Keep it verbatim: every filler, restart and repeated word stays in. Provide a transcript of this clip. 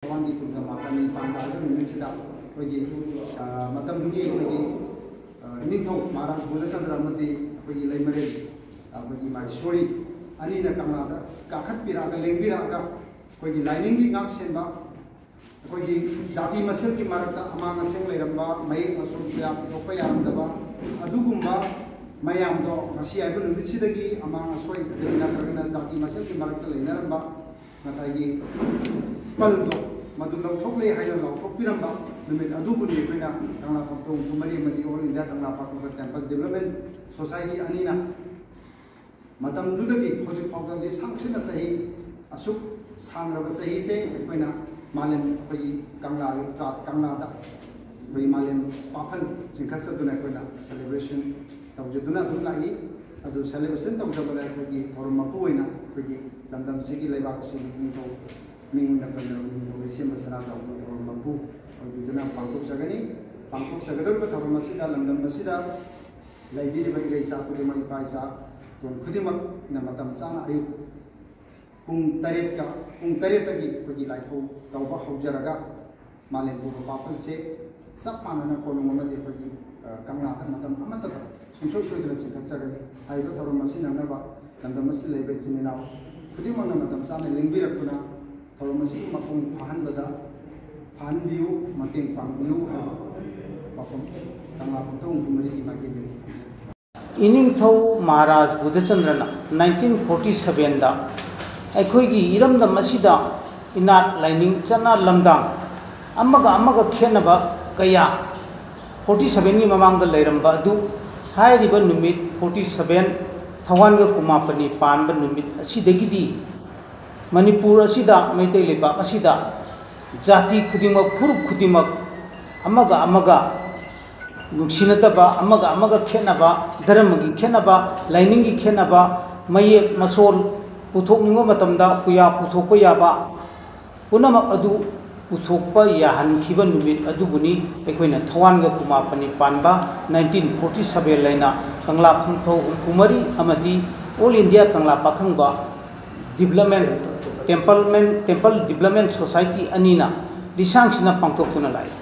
ꯊꯋꯥꯟꯒꯤ ꯀꯨꯟꯒ ꯃꯥꯄꯟꯅꯤ ꯄꯥꯟꯕ ꯍꯥꯏꯕ ꯅꯨꯃꯤꯠꯁꯤꯗ ꯑꯩꯈꯣꯏꯒꯤ, ꯑ, ꯃꯇꯝꯗꯨꯒꯤ ꯑꯩꯈꯣꯏꯒꯤ, ꯑ, ꯏꯅꯤꯡꯊꯧ ꯃꯍꯥꯔꯥꯖ ꯕꯨꯙꯆꯟꯗ꯭ꯔ ꯑꯃꯗꯤ ꯑꯩꯈꯣꯏꯒꯤ ꯂꯩꯃꯔꯦꯜ, ꯑꯩꯈꯣꯏꯒꯤ ꯃꯍꯦꯁ꯭ꯋꯔꯤ ꯑꯅꯤꯅ ꯀꯪꯂꯥꯗ ꯀꯥꯈꯠꯄꯤꯔꯛꯑꯒ, ꯂꯦꯡꯕꯤꯔꯛꯑꯒ, ꯑꯩꯈꯣꯏꯒꯤ ꯂꯥꯏꯅꯤꯡꯒꯤ ꯉꯥꯛ ꯁꯦꯟꯕ, ꯑꯩꯈꯣꯏꯒꯤ ꯖꯥꯇꯤ ꯃꯁꯦꯜꯒꯤ ꯃꯔꯛꯇ ꯑꯃꯥꯡ ꯑꯁꯦꯡ ꯂꯩꯔꯝꯕ, ꯃꯌꯦꯛ ꯃꯁꯣꯟ ꯀꯌꯥ ꯄꯨꯊꯣꯛꯄ ꯌꯥꯔꯝꯗꯕ, ꯑꯗꯨꯒꯨꯝꯕ ꯃꯌꯥꯝꯗꯣ ꯉꯁꯤ ꯍꯥꯏꯕ ꯅꯨꯃꯤꯠꯁꯤꯗꯒꯤ ꯑꯃꯥꯡ ꯑꯁꯣꯏ, ꯑꯗꯨ ꯅꯠꯇ꯭ꯔꯒꯅ ꯖꯥꯇꯤ ꯃꯁꯦꯜꯒꯤ ꯃꯔꯛꯇ ꯂꯩꯅꯔꯝꯕ ꯉꯁꯥꯏꯒꯤ ꯄꯜꯗꯣ, ꯃꯗꯨ ꯂꯧꯊꯣꯛꯂꯦ ꯍꯥꯏꯅ ꯂꯥꯎꯊꯣꯛꯄꯤꯔꯝꯕ ꯅꯨꯃꯤꯠ ꯑꯗꯨꯕꯨꯅꯤ ꯑꯩꯈꯣꯏꯅ ꯀꯪꯂꯥ ꯐꯝ ꯊꯧ ꯍꯨꯝꯐꯨ ꯃꯔꯤ ꯑꯃꯗꯤ All India Kangla Pakkangpa Temple Development Society ꯑꯅꯤꯅ ꯃꯇꯝꯗꯨꯗꯒꯤ ꯍꯧꯖꯤꯛ ꯐꯥꯎꯕꯗꯤ ꯁꯥꯡꯁꯤꯟꯅ ꯆꯍꯤ ꯑꯁꯨꯛ ꯁꯥꯡꯂꯕ ꯆꯍꯤꯁꯦ ꯑꯩꯈꯣꯏꯅ ꯃꯥꯂꯦꯝ, ꯑꯩꯈꯣꯏꯒꯤ ꯀꯪꯂꯥꯒꯤ ꯇ꯭ꯔꯥ-, ꯀꯪꯂꯥꯗ ꯑꯩꯈꯣꯏ ꯃꯥꯂꯦꯝ ꯄꯥꯐꯜ ꯆꯤꯡꯈꯠꯆꯗꯨꯅ ꯑꯩꯈꯣꯏꯅ celebration ꯇꯧꯖꯗꯨꯅ ꯑꯗꯨꯝ ꯂꯥꯛꯏ꯫ ꯑꯗꯨ celebration ꯇꯧꯖꯕꯗ ꯑꯩꯈꯣꯏꯒꯤ ꯊꯧꯔꯝ ꯃꯄꯨ ꯑꯣꯏꯅ ꯑꯩꯈꯣꯏꯒꯤ ꯂꯝꯗꯝꯁꯤꯒꯤ, ꯂꯩꯕꯥꯛ ꯑꯁꯤꯒꯤ ꯅꯤꯡꯊꯧ, ꯃꯤꯡ ꯑꯣꯏꯅ ꯄꯟꯖꯔꯕ ꯅꯤꯡꯊꯧ ꯂꯩꯁꯦꯝꯕ ꯁꯅꯥꯖꯥꯎꯕ ꯊꯧꯔꯝ ꯃꯄꯨ ꯑꯣꯏꯕꯤꯗꯨꯅ ꯄꯥꯡꯊꯣꯛꯆꯒꯅꯤ꯫ ꯄꯥꯡꯊꯣꯛꯆꯒꯗꯧꯔꯤꯕ ꯊꯧꯔꯝ ꯑꯁꯤꯗ ꯂꯝꯗꯝ ꯑꯁꯤꯗ ꯂꯩꯕꯤꯔꯤꯕ ꯏꯔꯩꯆꯥ ꯈꯨꯗꯤꯡꯃꯛ, ꯏꯄꯥ ꯏꯆꯥ ꯂꯣꯟ ꯈꯨꯗꯤꯡꯃꯛꯅ ꯃꯇꯝ ꯆꯥꯅ ꯑꯌꯨꯛ ꯄꯨꯡ ꯇꯔꯦꯠꯀ, ꯄꯨꯡ ꯇꯔꯦꯠꯇꯒꯤ ꯑꯩꯈꯣꯏꯒꯤ ꯂꯥꯏꯊꯧ ꯇꯧꯕ ꯍꯧꯖꯔꯒ ꯃꯥꯂꯦꯝ ꯄꯨꯝꯕ ꯄꯥꯐꯜꯁꯦ ꯆꯞ ꯃꯥꯟꯅꯅ ꯀꯣꯅꯨꯡ ꯑꯃꯗꯤ ꯑꯩꯈꯣꯏꯒꯤ, ꯑ, ꯀꯪꯂꯥꯗ ꯃꯇꯝ ꯑꯃꯠꯇꯗ ꯁꯨꯡꯁꯣꯏ ꯁꯣꯏꯗꯅ ꯆꯤꯡꯈꯠꯆꯒꯅꯤ꯫ ꯍꯥꯏꯔꯤꯕ ꯊꯧꯔꯝ ꯑꯁꯤ ꯅꯪꯅꯕ ꯂꯝꯗꯝ ꯑꯁꯤꯗ ꯂꯩꯕ ꯏꯆꯤꯟ ꯏꯅꯥꯎ ꯈꯨꯗꯤꯡꯃꯛꯅ ꯃꯇꯝ ꯆꯥꯅ ꯂꯦꯡꯕꯤꯔꯛꯇꯨꯅ ꯊꯧꯔꯝ ꯑꯁꯤꯕꯨ ꯃꯄꯨꯡ ꯐꯥꯍꯟꯕꯗ, ꯐꯥꯍꯟꯕꯤꯌꯨ, ꯃꯇꯦꯡ ꯄꯥꯡꯕꯤꯌꯨ ꯍꯥꯏꯕ ꯋꯥꯐꯝ ꯀꯪꯂꯥ ꯐꯝ ꯊꯧ ꯍꯨꯝꯐꯨ ꯃꯔꯤꯒꯤ ꯃꯥꯏꯀꯩꯗꯒꯤ ꯊꯝꯖꯔꯤ꯫ ꯏꯅꯤꯡꯊꯧ ꯃꯍꯥꯔꯥꯖ ꯕꯨꯙꯆꯟꯗ꯭ꯔꯅ nineteen forty sevenꯗ ꯑꯩꯈꯣꯏꯒꯤ ꯏꯔꯝꯗꯝ ꯑꯁꯤꯗ ꯏꯅꯥꯠ, ꯂꯥꯏꯅꯤꯡ, ꯆꯠꯅ ꯂꯝꯗꯥꯡ ꯑꯃꯒ ꯑꯃꯒ ꯈꯦꯠꯅꯕ ꯀꯌꯥ forty sevenꯒꯤ ꯃꯃꯥꯡꯗ ꯂꯩꯔꯝꯕ ꯑꯗꯨ ꯍꯥꯏꯔꯤꯕ ꯅꯨꯃꯤꯠ forty seven ꯊꯋꯥꯟꯒ ꯀꯨꯟꯃꯥꯄꯟꯅꯤ ꯄꯥꯟꯕ ꯅꯨꯃꯤꯠ ꯑꯁꯤꯗꯒꯤꯗꯤ ꯃꯅꯤꯄꯨꯔ ꯑꯁꯤꯗ, ꯃꯩꯇꯩ ꯂꯩꯕꯥꯛ ꯑꯁꯤꯗ ꯖꯥꯇꯤ ꯈꯨꯗꯤꯡꯃꯛ, ꯐꯨꯔꯨꯞ ꯈꯨꯗꯤꯡꯃꯛ ꯑꯃꯒ ꯑꯃꯒ ꯅꯨꯡꯁꯤꯅꯗꯕ, ꯑꯃꯒ ꯑꯃꯒ ꯈꯦꯠꯅꯕ, ꯙꯔꯃꯒꯤ ꯈꯦꯠꯅꯕ, ꯂꯥꯏꯅꯤꯡꯒꯤ ꯈꯦꯠꯅꯕ, ꯃꯌꯦꯛ ꯃꯁꯣꯜ ꯄꯨꯊꯣꯛꯅꯤꯡꯕ ꯃꯇꯝꯗ ꯀꯨꯌꯥ ꯄꯨꯊꯣꯛꯄ ꯌꯥꯕ ꯄꯨꯝꯅꯃꯛ ꯑꯗꯨ ꯄꯨꯊꯣꯛꯄ ꯌꯥꯍꯟꯈꯤꯕ ꯅꯨꯃꯤꯠ ꯑꯗꯨꯕꯨꯅꯤ ꯑꯩꯈꯣꯏꯅ ꯊꯋꯥꯟꯒ ꯀꯨꯟꯃꯥꯄꯟꯅꯤ ꯄꯥꯟꯕ nineteen forty seven ꯂꯩꯅ ꯀꯪꯂꯥ ꯐꯝ ꯊꯧ ꯍꯨꯝꯐꯨ ꯃꯔꯤ ꯑꯃꯗꯤ All India ꯀꯪꯂꯥ ꯄꯥꯈꯪꯕ Development ꯇꯦꯝꯄꯜꯃꯦꯟ ꯇꯦꯝꯄꯜ ꯗꯤꯕ꯭ꯂꯞꯃꯦꯟ ꯁꯣꯁꯥꯏꯇꯤ ꯑꯅꯤꯅ ꯂꯤꯁꯥꯡꯁꯤꯟꯅ ꯄꯥꯡꯊꯣꯛꯇꯨꯅ ꯂꯥꯛꯏ꯫